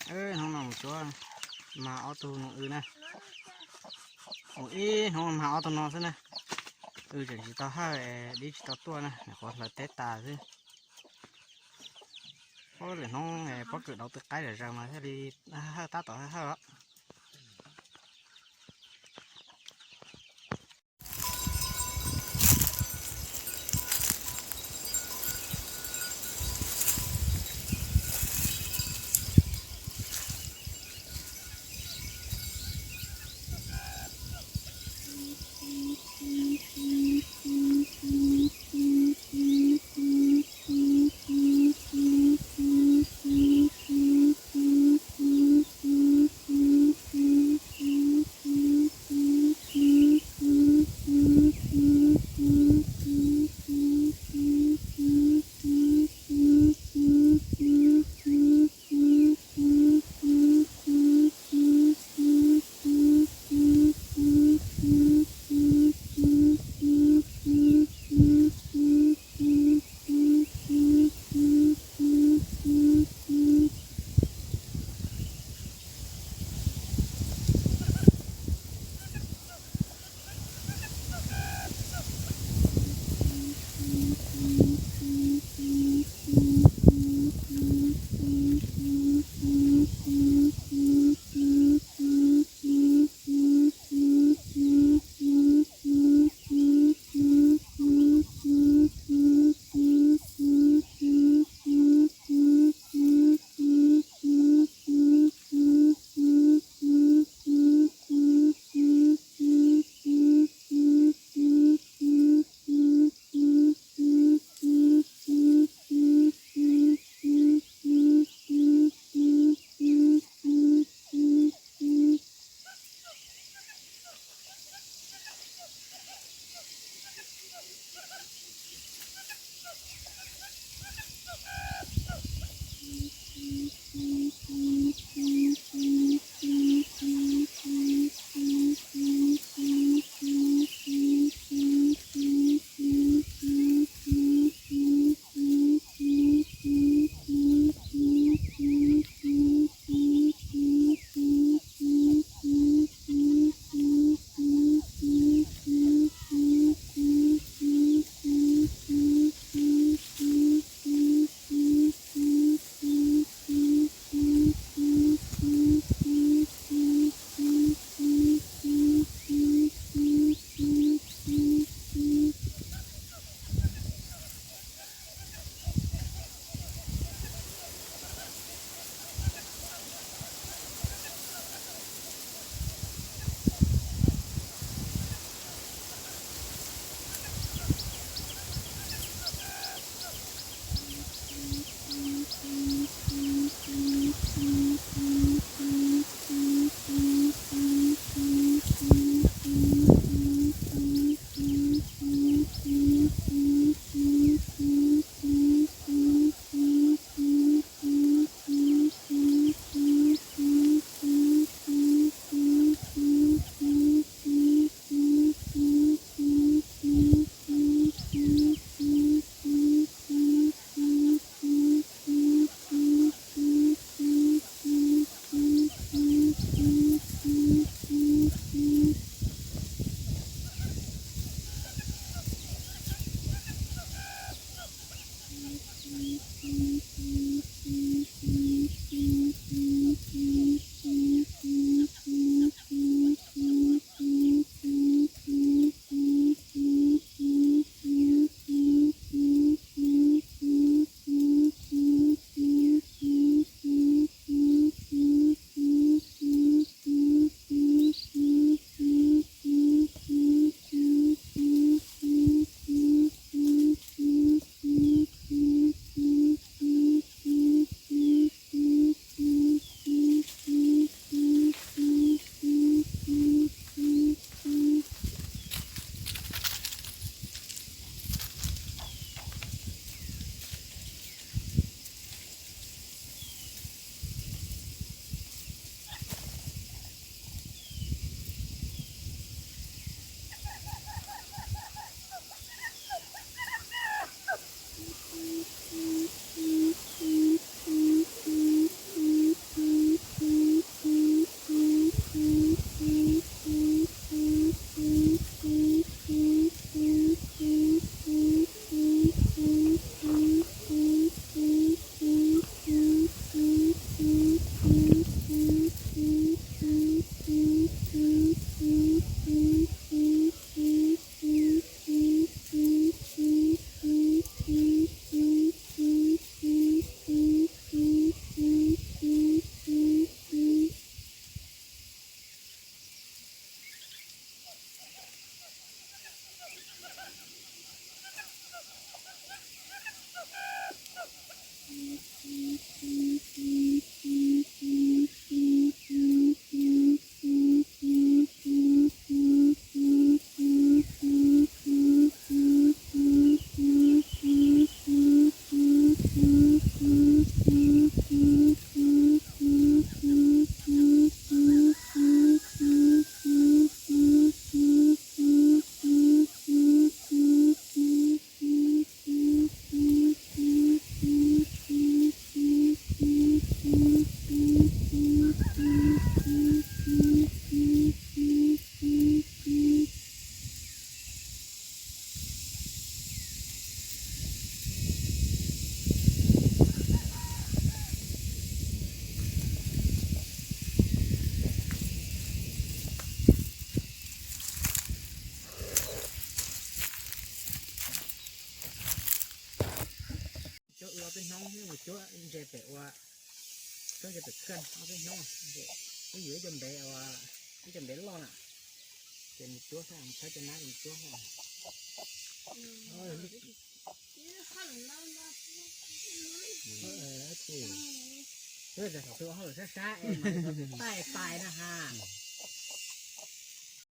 Hnub no mus tsuav, mag ob tug no wb na. Mus ib hnub mag ob tug no xwb na. Wb tseem tsis tau hawj, dib tsis tau tuaj na, nyuam qhuav hlawv teb tas xwb. Ub, lwm hnub pob kws dauv tw qaib zom zaws mas thiaj li hawj tab tom hawj hawj os. Ob peb hnub mus cuab ntses pem ua, cuab ntses pem khaj ob peb hnub, wb yuav ib co npev, ib co npev loj na, ces mus cuab, thaub cov nab mus cuab. Xwb, hauj lwm sab sab es pais pais na has.